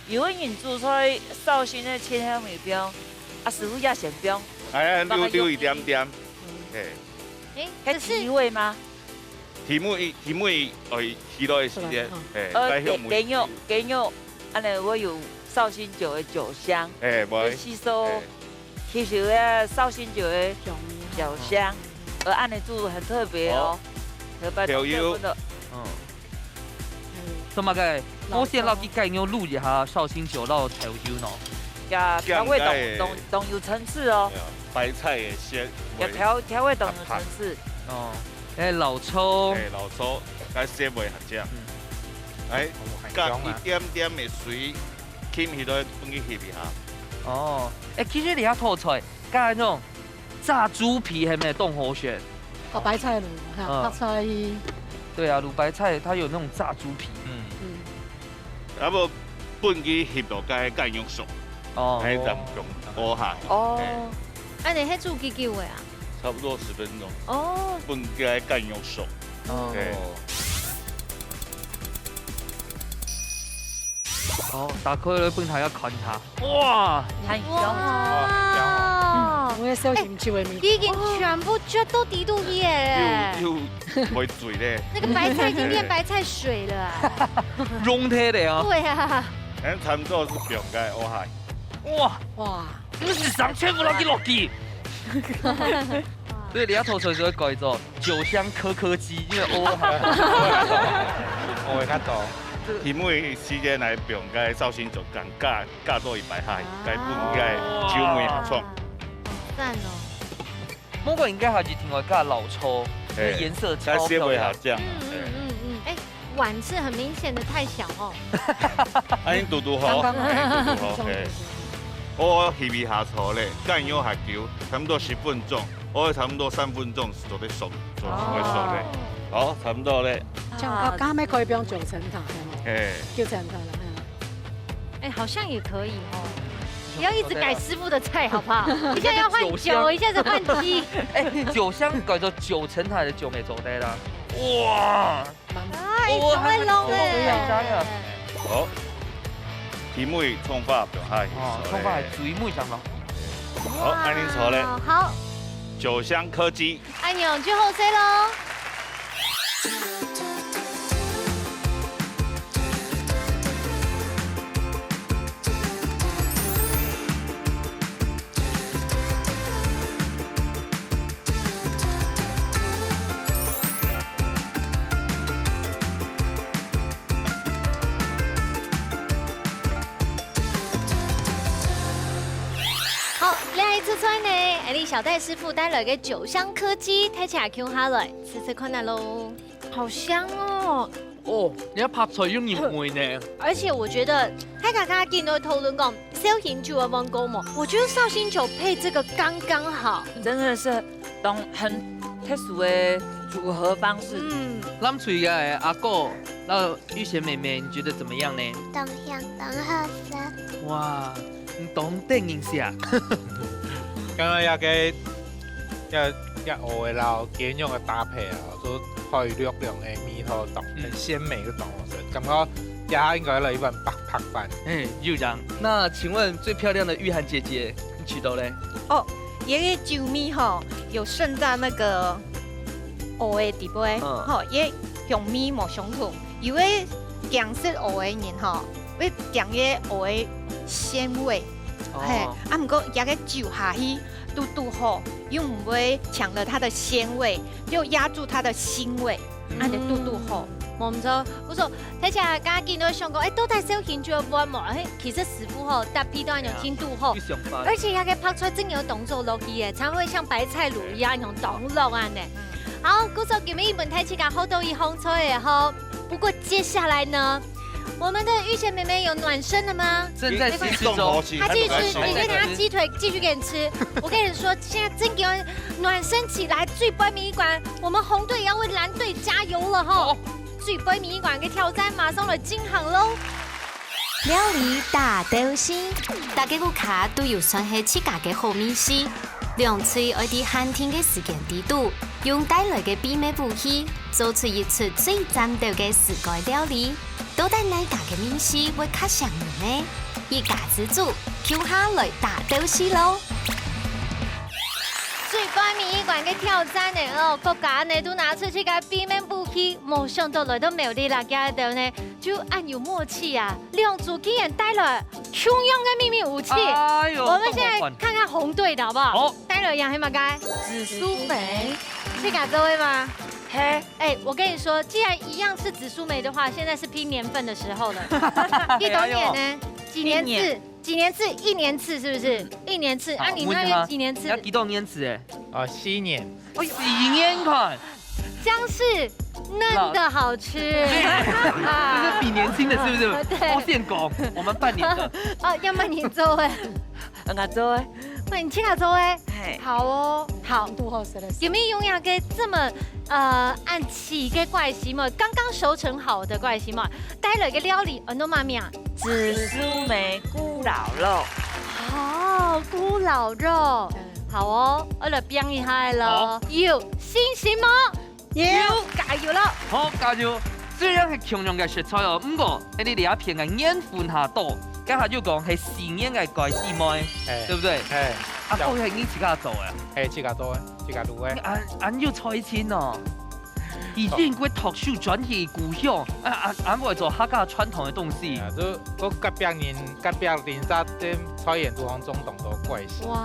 有个人煮菜紹興个盡後尾放，啊，師傅也先放。哎，留，放个留一點點。用意。嘿。欸，該可是提味嗎？提味，提味，哦，起來的時間，出來，嗯。嘿，呃，該用雞肉，雞肉。 恁呢會有紹興酒个酒香，欸，會。會吸收，欸。吸收个紹興酒个酒香，而恁呢煮很特別哦。哦。特別，特別的。嗯。嗯。做麼个？老抽。我先落去雞肉滷一下紹興酒摎豆油喏。呀，調味當，當，當有層次哦。對啊，白菜个鮮味。呀，調，調味當有層次。哦，欸，老抽。欸，老抽，該鮮味較靚。嗯。來，哦，很香啊。加一點點个水， 浸起來，分佢翕一下。哦，欸，其實你遐套菜，加那種炸豬皮係毋係當好選？哦，白菜滷，哈，嗯。白菜。對啊，滷白菜它有那種炸豬皮。嗯。嗯。啊無，分佢翕到該雞肉熟。哦。欸，就毋用，哦。哦。欸。啊，你係煮幾久个啊？差不多十分鐘。哦。分該雞肉熟。哦。對。 哦，打開來分大家看一下。哇！很香。哇！嗯，有个紹興酒个味道。已經全部啜到底肚去了。又，又會醉咧。那個白菜已經變白菜水了啊。溶忒了啊。對啊。欸，差不多係放該，哇嗨。哇！哇！ 毋係上全部落去落去。所以你愛偷偷就會改做酒香科科雞，因為哦，哦，會較多。甜味時間來放該紹興酒，加，加多一擺下，該分該酒味較重。好讚哦。不過應該還係另外加老抽，欸，該顏色超漂亮。該鮮味較靚。嗯，嗯，嗯，嗯。欸， 碗是很明顯的太小哦。啊，你堵堵好，剛剛好。欸，堵堵好，嘿。哦，翕一下炒咧，雞肉較久，差不多十分鐘，哦，差不多三分鐘就做得熟，就會熟咧。哦。好，差不多咧。像我剛剛可以不用九層塔，有沒有？嘿。九層塔了，嗯。欸，好像也可以哦。不要一直改師傅的菜，好不好？一下要換酒，一下子換雞。欸，酒香改做九層塔个酒味做得啦。哇！ 哎，哦，還會燶欸。還會燶啊。好，甜味蔥花放下去，哦，蔥花係最尾上落。好，哇，恁樣炒咧。好。酒香科技。恁樣就好勢咯。 好，這一出菜呢，𠊎俚小戴師傅帶來个酒香科技，大家共下來試試看啊咯。好香哦！ 哦，你个白菜有入味呢。而且我覺得大家剛剛見到討論講紹興酒个碗糕嘛，我覺得紹興酒配這個剛剛好。真的是當很特殊的組合方式。嗯。藍隊个阿哥，那玉賢妹妹，你覺得怎麼樣呢？當香，當好食。哇，你當得人惜啊！剛剛那個 這，這蚵仔摎雞肉个搭配啊，就海陸兩个味道當，嗯。很鮮美个當好食。感覺這下應該來一碗白白飯。哎，又講，那請問最漂亮的玉涵姐姐，你試著咧？哦，佢个酒味吼，有滲到那個蚵仔底背，嗯吼，佢个香味無相同。有个驚食蚵仔个人吼，會驚个蚵仔鮮味，嘿，哦，啊，毋過佢个酒下去，堵堵好，又毋會搶了它的鮮味，又壓住它的腥味，嗯恁樣堵堵好。無毋著，毋著，大家剛剛都想講，哎，到底燒香就要搬無？嘿，其實師傅吼，搭配到恁樣進度吼你，想法。而且佢个白菜真有動作落去耶，才會像白菜滷一樣，用動作恁呢。好，故所今日問大家好多一項菜耶吼。不過接下來呢，我們的玉賢妹妹有暖身了嗎？正在吃吃中，她繼續，你可以給她雞腿繼續給你吃。我跟你說，現在真給我暖身起來，最尾一關，我們紅隊也要為藍隊加油了吼。最尾一關个挑戰馬上來進行嘍。料理大鬥西，大家屋下都有算係自家个好味緒。兩隊愛在限定个時間裡肚，用帶來个秘密武器，做出一出最讚鬥个自家料理。到底哪家个味緒會較餳人呢？一家之煮，共下來大鬥西囉！最尾一關个挑戰呢，哦，各家呢都拿出自家秘密武器，無想到來到苗栗啦，這兜呢就恁有默契啊！兩組竟然帶來共樣个秘密武器。哎喲，我們現在看看紅隊的好不好？好，帶來个係麼个？紫蘇梅，自家做的嗎？嘿，哎，我跟你說，既然一樣是紫蘇梅的話，現在是拼年份的時候了。幾多年呢？幾年次？幾年次？一年次是不是？一年次啊，好你那邊幾年次？要幾多年次哎？啊，四年。哦，四年款，薑絲嫩的好吃。這是比年輕的，是不是？對。我先講，我們半年的。哦，要麼你做哎，我做的，那你自家做哎。嘿，好哦，好。有沒有用那個這麼呃恁奇个怪西莫？剛剛熟成好的怪西莫，帶來个料理，安到麼名啊？紫蘇梅咕咾肉，哦，咕咾肉。好哦，我來變一下咯。有信心嗎？有，加油了。好，加油！雖然係共樣个食材哦，毋過，哎，你這片个年份下多，該下就講係四年个怪西莫，哎對不對？哎，啊，到底係你自家做个？哎，自家做个，自家滷个。你恁恁有才情哦！以前佢讀書轉去故鄉，啊啊，恁會做客家傳統个東西。啊，就我隔壁人、隔壁鄰舍，這菜園都好種當多怪西。哇，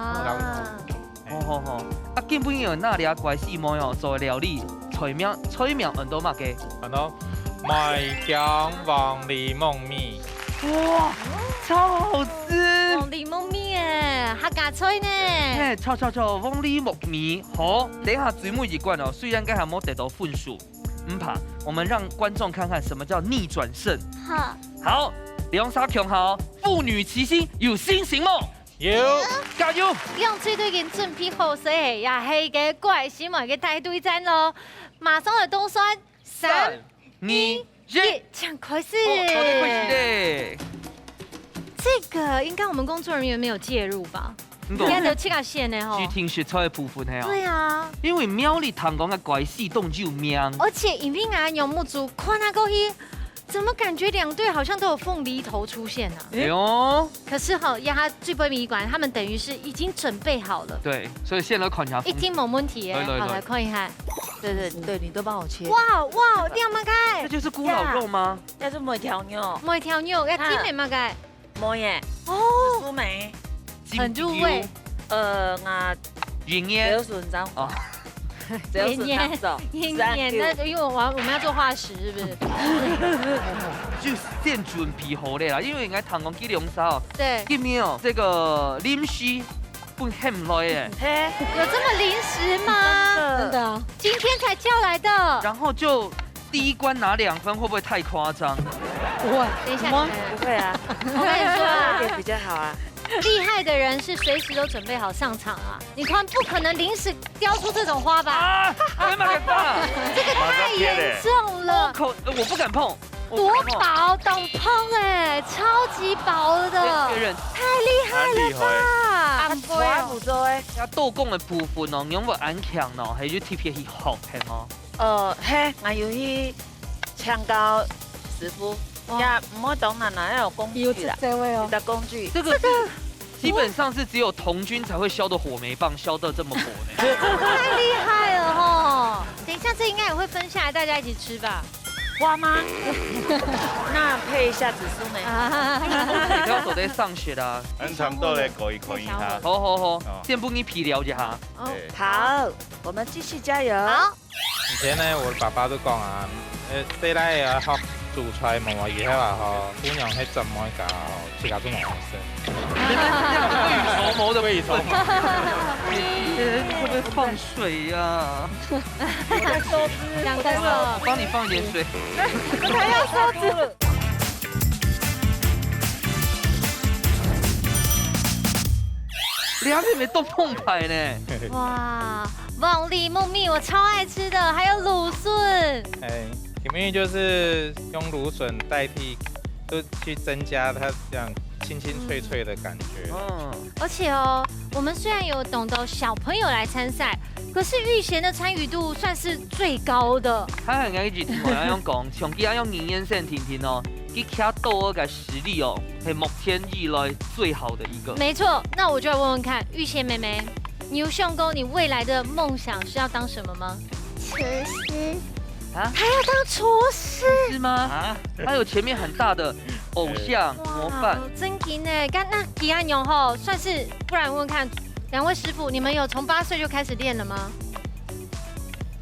好好好，啊，今晡日有哪裡啊怪西莫哦，做个料理，菜名菜名安到麼个？安到梅香黃梨木米。哇，超好吃！黃梨木米耶，客家菜呢？嘿，炒炒炒，黃梨木米，好，等一下最尾一關哦，雖然該下無得到分數，毋怕，我們讓觀眾看看什麼叫逆轉勝。好，好，兩儕共下哦，婦女齊心，有信心無？有。加油！兩隊都已經準備好勢，也係一個怪西莫个大對戰咯。馬上來動算，三、二、一，一，請開始。哦，好的，開始咧。這個應該我們工作人員沒有介入吧？你應該就自家選个吼。只聽食材个部分係啊。對啊，因為苗栗聽講个怪西當有名。而且因為𠊎用目珠看啊過去，怎麼感覺兩隊好像都有鳳梨頭出現啊？哎喲，可是哈，呀，他最尾一關，他們等於是已經準備好了，對，所以先來看一下風景。一定沒問題耶。來來來好，來看一下。對對對，你都幫我切。哇哇，這樣麼个？這就是咕咾肉嗎？這係梅條肉，梅條肉，要甜个麼个？梅耶，哦，紫蘇梅，很入味。呃，我雲煙只有。筍張哦，只有筍張走。甜甜，那因為我要我們要做化石，是不是？就先準備好咧啦，因為應該聽講佢兩儕哦，對，今日哦，這個臨時分喊來耶，嘿，有這麼臨時嗎？真的，今天才叫來的。然後就第一關拿兩分，會不會太誇張？不會，等一下，我等一下不會啊，我跟你說啊有點比較好啊。厲害的人是隨時都準備好上場啊！你看，不可能臨時雕出這種花吧？啊，哎媽呀！這個太嚴重了，口，呃我不敢碰，我多不敢碰。薄，當薄哎，超級薄的，別人太厲害了吧！啊，我不做哎。呀，刀工个部分哦，用个恁強哦，還有特別去學，係無？呃，嘿，我有去請教師傅。哇。也毋好當然啦，要有工具啦，有這个哦。有个工具。这个是基本上是只有童军才会削的火梅棒，削得这么薄呢。太厉害了吼！等一下，这应该也会分下来，大家一起吃吧？花吗？那配一下紫苏梅。啊。你要走在上学的啊。很常都来搞一口一下。好好好，哦。先分你皮聊一下。哦。对。好，我们继续加油。好。 以前呢，我爸爸都講啊，呃，細倈仔學煮菜無啊，以後啊吼，姑娘係姊妹家吼，自家都無好食。你们这样未雨绸缪的部分。未雨绸缪。哎，你会不会放水呀？我在收汁，我在收汁。我帮你放一点水。我还要收汁。你还没动澎湃呢。哇， 凤梨焖米我超爱吃的，还有芦筍。哎，前面就是用芦笋代替，就去增加它这样清清脆脆的感觉。嗯。而且哦，我们虽然有懂得小朋友来参赛，可是玉贤的参与度算是最高的。他很爱一直听我要用讲，像佢要用语言线听听哦，佢徛到个实力哦，是目前以来最好的一个。没错，那我就来问问看，玉贤妹妹， 你有想过你未来的梦想是要当什么吗？厨师。啊？他要当厨师。是吗？啊？他有前面很大的偶像模范。哇，真紧呢。那，那吉安勇吼，算是，不然问问看，两位师傅，你们有从八岁就开始练了吗？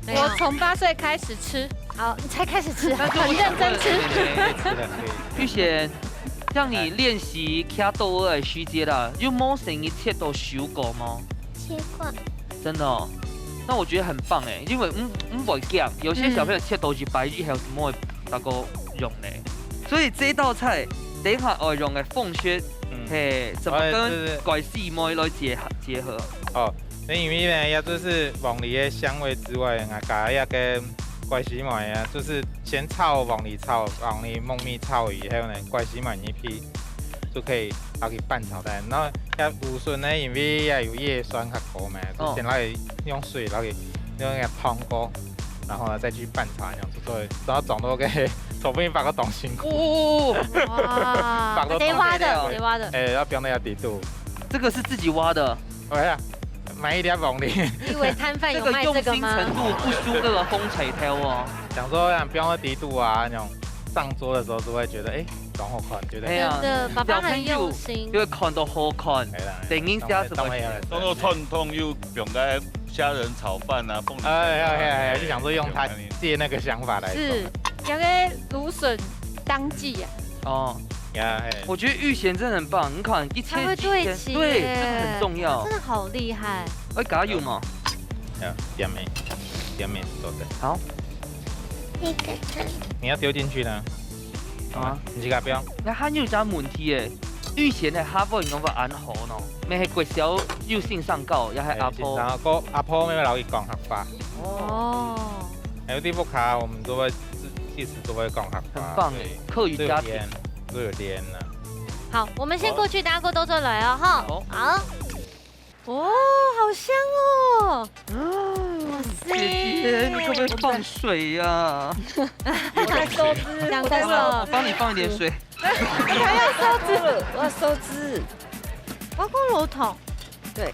没有。我从八岁开始吃。好，你才开始吃，那就很认真吃。我想问妹妹，玉贤，像你练习徛桌个时节啦，有无成日切到手过吗？ 切过。真的哦，那我觉得很棒哎，因为嗯嗯，我讲，有些小朋友切到一百以后，怎么会大家用呢？所以这道菜等一下要用的凤雪，嗯。嘿，怎么跟哎，对，对。怪师妹来结合，结合？哦，那因为呢，也就是凤梨的香味之外，啊，加一个怪师妹啊，就是先炒凤梨炒，凤梨焖米炒以后呢，怪师妹一批 就可以拿去拌炒蛋。然后要芦笋呢，因为要有叶酸较高嘛，就哦。先拿去用水，拿去用那个烫过，然后呢再去拌炒，这样子做，然后长到个，做不明白个当辛苦。哦，哇，拔到得挖的，当得挖的。哎，要放那个底肚。这个是自己挖的。对啊，买一粒凤梨。你以为摊贩有卖这个吗？这个用心程度不输那个风水挑哦。想说，像放在底肚啊，那种上桌的时候就会觉得，哎， 当好看，对不对？哎呀，真的，爸爸很用心。小朋友就会看到好看，哎啦，等一下什么当然要来，当做传统又用个虾仁炒饭啊，凤梨炒饭啊，哎，哎，哎，哎，就想说用他借那个想法来做。是，有个芦笋当季啊。哦，呀，哎。我觉得玉贤真的很棒，你看一切他会对齐耶，对，这个很重要。真的好厉害。哎，加油嘛。呀，点没？点没是做的。好。那个汤。你要丢进去呢？ 啊，你自家放。那还有一个问题诶，玉贤个客话用法恁好喏，乜係國小有先生教，也係阿婆。哎，先生个阿婆乜會摎佢講客話。哦。還有地方卡，我們都會自，其實都會講客話。很棒哎，對。客語家庭。都有練，都有練啊。好，我們先過去，大家過多轉來哦，哈。好。好。 哦，好香哦！哇塞！姐姐，你可不可以放水呀？我在收汁，我在收汁。我帮你放一点水。我要收汁，我要收汁。包括罗桶。对，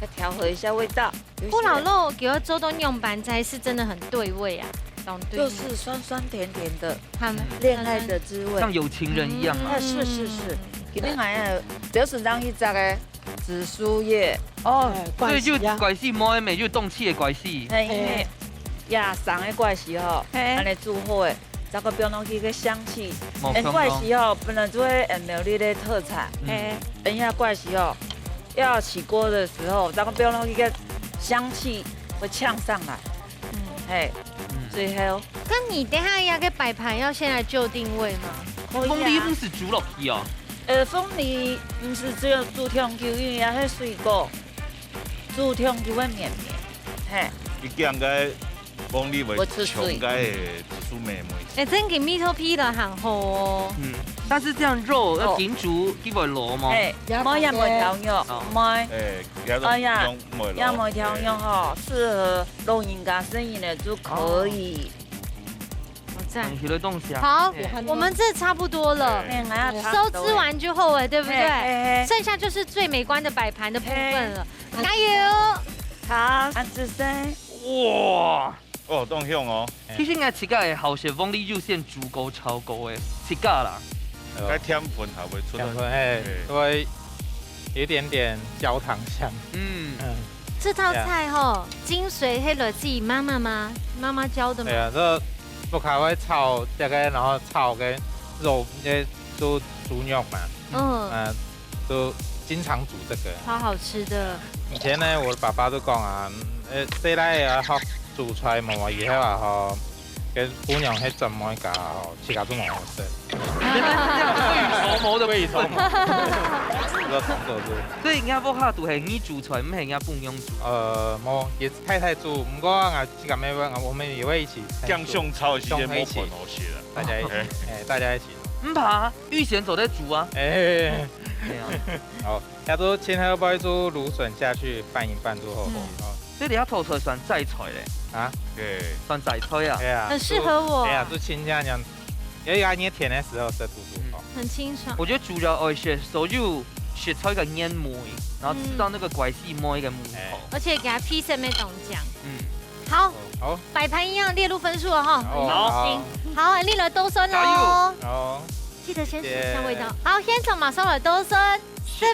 要调和一下味道。有些人不老肉给我做到样板才是真的很对味啊，当对味。就是酸酸甜甜的，很，恋爱的滋味。像有情人一样啊。嗯。啊，是，是，是。今天还有，就是让一只个 紫苏叶。哦，哎，所以就怪死啊。怪死妹，就凍起个怪死。嘿，因為哎。野生个怪死吼，嘿。恁呢煮好个，再个放落去个香氣。無相同。嗯，怪死吼，本來就係苗栗个特產。嗯。嘿。等一下怪死吼，要起鍋的時候，再个放落去个香氣會嗆上來。嗯。嘿，嗯。最後。那你等下那個擺盤要先來就定位嗎？可以啊。鳳梨毋使煮落去哦。 呃，鳳梨毋使只有煮長久，因為也係水果，煮長久會綿綿，嘿。一驚該鳳梨會會出水。衝該个紫蘇妹妹。哎，真个味道皮了很好哦。嗯，但是這樣肉要緊煮，哦。佢會老嗎？嘿，也無也無調肉，哦。無。哎，也都哎呀，用無咯。也無調肉吼，適合老人家食呢就可以。哦。讚。嗯，有个东西啊。好，哎。我们这差不多了。哎，哎，差不多。收支完之后，哎，对不对？哎，哎，哎。剩下就是最美观的摆盘的部分了。哎。加油！好，安子生。哇！哦，当香哦。其实我自家个好食，黃梨有先煮过、炒过个，自家啦。哎呦。該甜分还会出来。甜分，哎，哎。会有一点点焦糖香。嗯。嗯。这道菜吼，对啊。精髓是来自于妈妈吗？妈妈教的吗？对啊，这屋下会炒这个，然后炒个肉，那就猪肉嘛。嗯。嗯，就经常煮这个。超好吃的。以前呢，我的爸爸都讲啊，呃，这来啊，好煮出来嘛，以后啊，吼，跟姑娘去怎么搞，吼，自家都蛮好吃。未雨绸缪的部分。未雨绸缪。我说同桌是。所以人家屋下都是你煮出来，毋是人家姑娘煮。呃，没，也是太太煮，不过啊，自家没办法，我们也会一起煮。这样相吵的时间没办法，相合一起。好些了。大家一起，哎。哎，大家一起。毋怕，预先做得煮啊。哎。对啊。好，要做前后摆煮芦笋下去拌一拌之后，嗯。哦。所以你要透出来算齋菜嘞。啊？对。算齋菜啊。对啊，很适合我。对啊，就青椒这样，有一个甜的时候再煮煮哦。嗯。很清爽。我觉得主要哦，是所有食材个原味，然后吃到那个怪喜味个味道。嗯。哎。而且给它披上那种酱。嗯。好，好。摆盘一样列入分数了哈。好，好。好，你来倒算咯。加油。好。记得先试一下味道。谢谢。好，现场马上来倒算。十、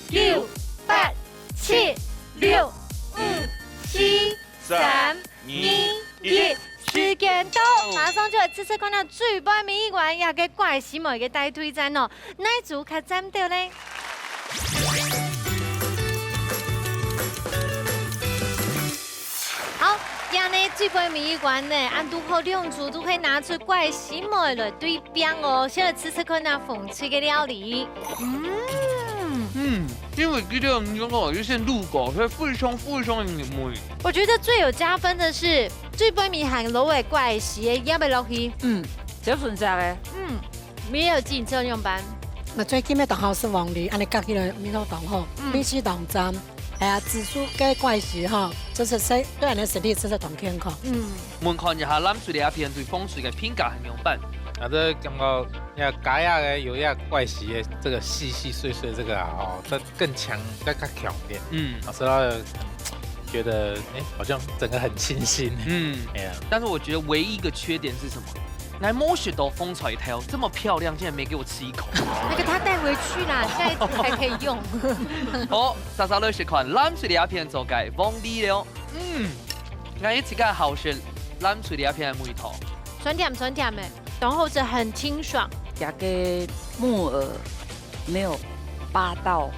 九、八、七、六、五、四、三、二、一。时间到，马上就来试试看啊，最尾尾一关，这个怪喜味个大挑战哦，哪组较占到呢？ 好，今日最尾尾一关呢，恁堵好兩組都可以拿出怪喜味來對拼哦。先來試試看啊，紅隊个料理。嗯。嗯，因為這个牛肉有些入口，所以非常非常入味。我觉得最有加分的是，最尾尾還落个怪喜个葉仔落去。嗯，這順食个。嗯，沒有緊張用班。那最近的當好是黃梨，恁樣夾起來味道當好，嗯。味緒當讚。 哎呀，紫蘇个怪喜哈，真是身，對人的身體真是當健康。嗯。問看一下，藍隊這片對紅隊个評價係仰般？啊，這感覺，呀，加一个有一个怪喜的這个細細碎碎這个啊，哦，這更強，再更強一點。嗯。啊，所以，嗯，覺得，哎，好像整个很清新。嗯。哎呀。但是我覺得唯一一个缺點是什麼？ 𠊎無食到紅隊頭，這麼漂亮，竟然沒給我吃一口。那個他帶回去啦，下一次還可以用。好，煞煞來食看藍隊這片做个黃梨了。嗯，𠊎一直个好食藍隊這片个味道。酸甜酸甜的，然後是很清爽。這个木耳沒有巴到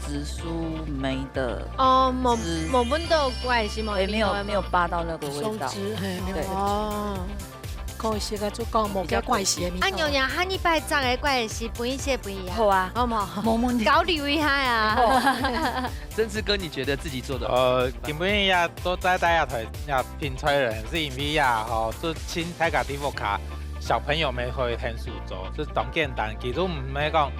紫蘇梅的哦，無，汁。無聞到怪喜味，哎，沒有，沒有巴到那個味道。鬆汁，嘿，沒有。對。哦。 可惜个，就講無个怪喜个味道。啊，娘娘，下一擺摘个怪喜，分一些分佢啊。好啊。好毋好？無問題。交流一下啊。好。曾志哥，你覺得自己做得好？呃，今晡日呀，都帶大家來呀，品菜人，是因為呀，吼，就請大家在屋下，小朋友們可以很手做，就當簡單，其實毋係講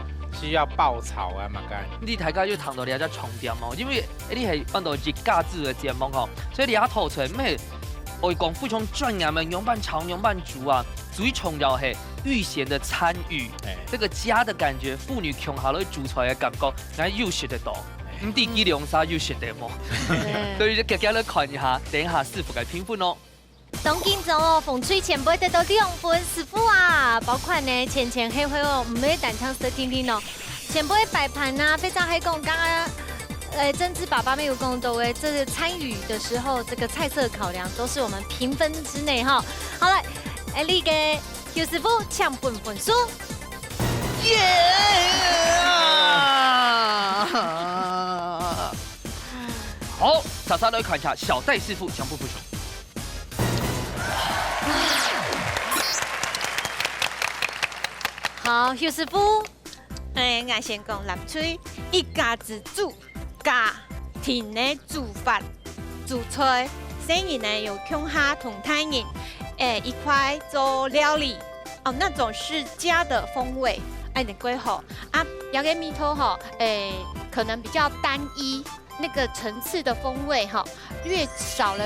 需要爆炒啊嘛，該。你大家有聽到這隻重點哦，因為你係辦到一家子个節目哦，所以你也透出來，毋係 愛講非常專業个仰般炒仰般煮啊，最重要係預先个參與，哎。這个家的感覺，婦女共下來煮出來个感覺，𠊎有食得到，哎。毋知佢兩儕有食得無？對。所以就遽遽來看一下，等一下師傅个評分哦。當緊張哦，紅隊全部得到兩分，師傅啊，包括呢前前後後哦，毋係單淨食定定哦。 全部个擺盤啊，或者係講剛剛，呃，曾志爸爸沒有講到的，這個參與的時候，這個菜色考量都是我們評分之內哈。好了，哎，這個邱師傅，請分分數。耶！好，煞煞來看一下小戴師傅，請分分數。 好，邱師傅。哎，𠊎先講藍隊，一家之煮，家庭个煮法，煮菜，細人呢有共下同大人，哎，一塊做料理，哦，那種是家的風味，哎，恁樣較好。啊，這個味道吼，哎，可能比較單一， 那個層次的風味哈，越少了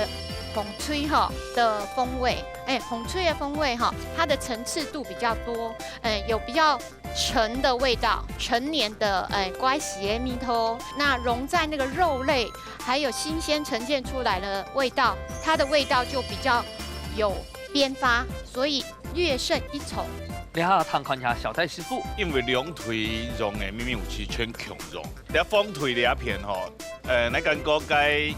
紅隊哈的風味，哎，紅隊的風味哈，它的層次度比較多，哎，有比較陳的味道，陳年的，哎，瓜仔的味道，那融在那个肉類，还有新鲜呈现出来的味道，它的味道就比较有变化，所以略胜一筹。你好，看看一下小戴师傅。因為兩隊用个秘密武器全共用。在紅隊這片吼，呃，那感覺該，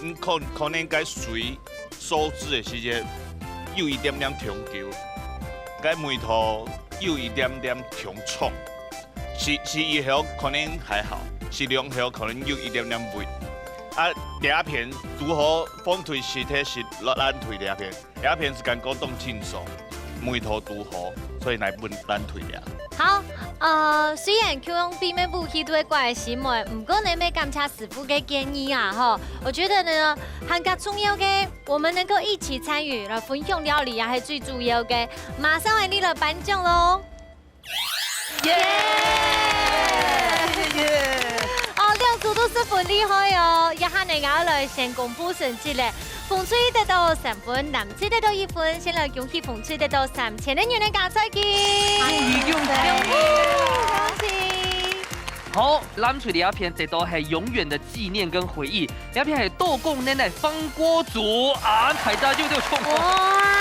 嗯，可可能該水收汁的時間有一點點長久，該味道有一點點長重。是是以後可能還好，是兩後可能有一點點味。啊，這片拄好紅隊食的係藍隊這片。 這片係感覺當輕鬆，味道拄好，所以來分藍隊了。好，呃，雖然講秘密武器都係掛个心門，毋過呢，也感謝師傅个建議啊，吼。我覺得呢，還較重要个，我們能夠一起參與來分享料理啊，還係最主要个。馬上為你來頒獎咯。 耶！哦，兩組都十分厲害哦！這下呢，𠊎愛來先公布成績咧。紅隊得到三分，藍隊得到一分。先來恭喜紅隊得到三千个銀个加菜金。恭喜恭喜！恭喜！好，藍隊這片得到係永遠的紀念跟回憶，這片係多功能个翻鍋煮啊，大家就就衝過。哇！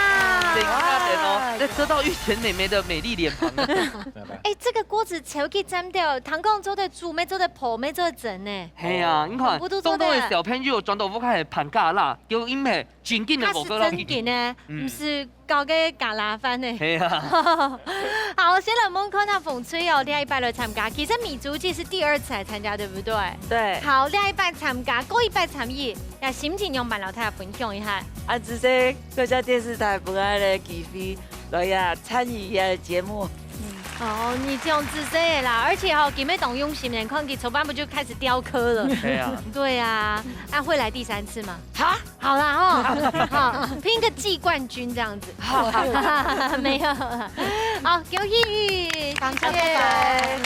等一下等哦，再遮到玉賢妹妹的美麗臉龐。哎，這個鍋子超級讚的，聽講做得煮，也做得烰，也做得蒸呢。係啊，你看，全部都做得。東東个小朋友轉到屋下係盤咖啦，叫因為正經个佢係無个落去。正經个，嗯毋係搞个咖啦飯呢。係啊，好，先來問看下紅隊哦，這一擺來參加，其實美珠姐係第二次來參加，對不對？對，好，這一擺參加，過一擺參與，那心情仰般摎大家分享一下。恁仔細，客家電視台分𠊎个機會，來呀參與這个節目。哦，你這樣仔細个啦，而且吼，今日當用心呢，看佢從半晡就開始雕刻了。係啊。對啊，啊，會來第三次嗎？哈，好啦吼，好，拼個季冠軍這樣子。沒有啦。好，恭喜！感謝大家，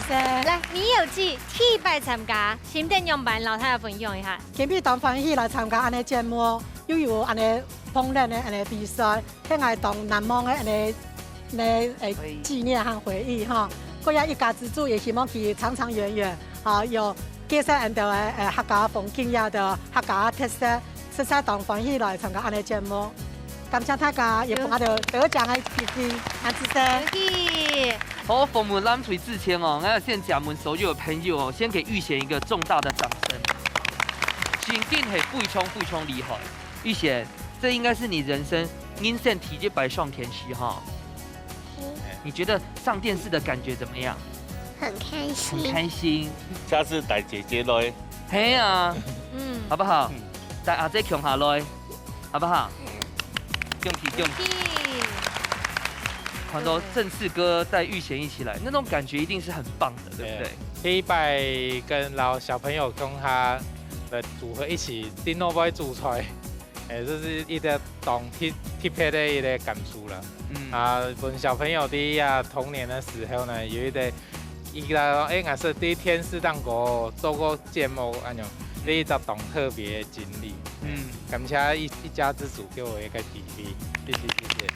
謝謝。來，你有志第一擺參加，心得仰般摎大家分享一下。今日當歡喜來參加恁呢節目，又有恁呢豐富个恁呢比賽，係𠊎當難忘个恁呢呢誒紀念和回憶哈。各位一家之主也希望佢長長遠遠，好有介紹恁多个誒客家風景呀，个客家特色，實在當歡喜來參加恁呢節目。感謝大家，也分𠊎兜得獎个機會，恁仔細。恭喜！好，訪問藍隊之前哦，𠊎要先借問所有的朋友哦，先給玉賢一個重大的掌聲。正經係非常非常厲害，玉賢，這應該是你人生人生第一擺上電視哈。你覺得上電視的感覺怎麼樣？很開很心。開心，下次帶姐姐來。係啊，嗯，好不好嗯？帶阿姐共下來，好不好？恭喜恭喜！恭喜！看到正次哥帶玉賢一起來，那種感覺一定是很棒的，對不對？第一擺跟老小朋友共下的組合一起訂落杯煮菜，哎，這是一個當特特別的一個感受啦。嗯，啊，分小朋友在啊童年的時候呢，有一個，一個，哎，𠊎係在電視當中做過節目，恁樣，這一隻當特別的經歷。嗯，感謝一一家之主給我一個機會，謝謝謝謝。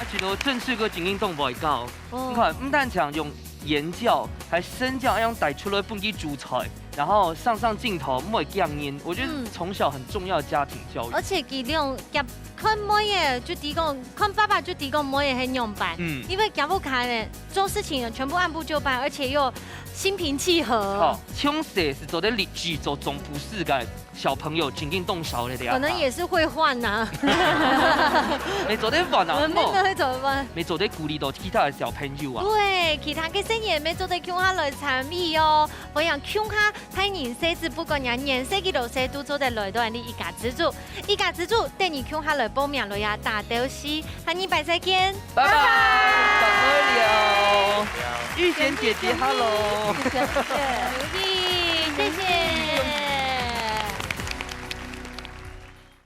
那覺得正次哥正經當會搞，哦你看，毋單淨用言教，還身教，還用帶出來分佢煮菜，然後上上鏡頭，毋會驚人。我覺得嗯從小很重要的家庭教育。而且佢兩家看妹仔就知講，看爸爸就知講妹仔係仰般，嗯因為佢屋下呢做事情全部按部就班，而且又心平氣和。好，從細係做得立志做總幹事个小朋友，正經當少个了。可能也是會換呐，沒做得換啊，我們那會怎麼辦？沒做得鼓勵到其他的小朋友啊。對，其他个細人也做得共下來參與哦。歡迎共下大人細子，不管你年歲幾多歲，都做得來到𠊎兜一家之主。一家之主，帶你共下來報名來呀，打鬥敘，下禮拜再見。拜拜，拜拜了。玉賢姐姐，hello。謝謝。謝謝。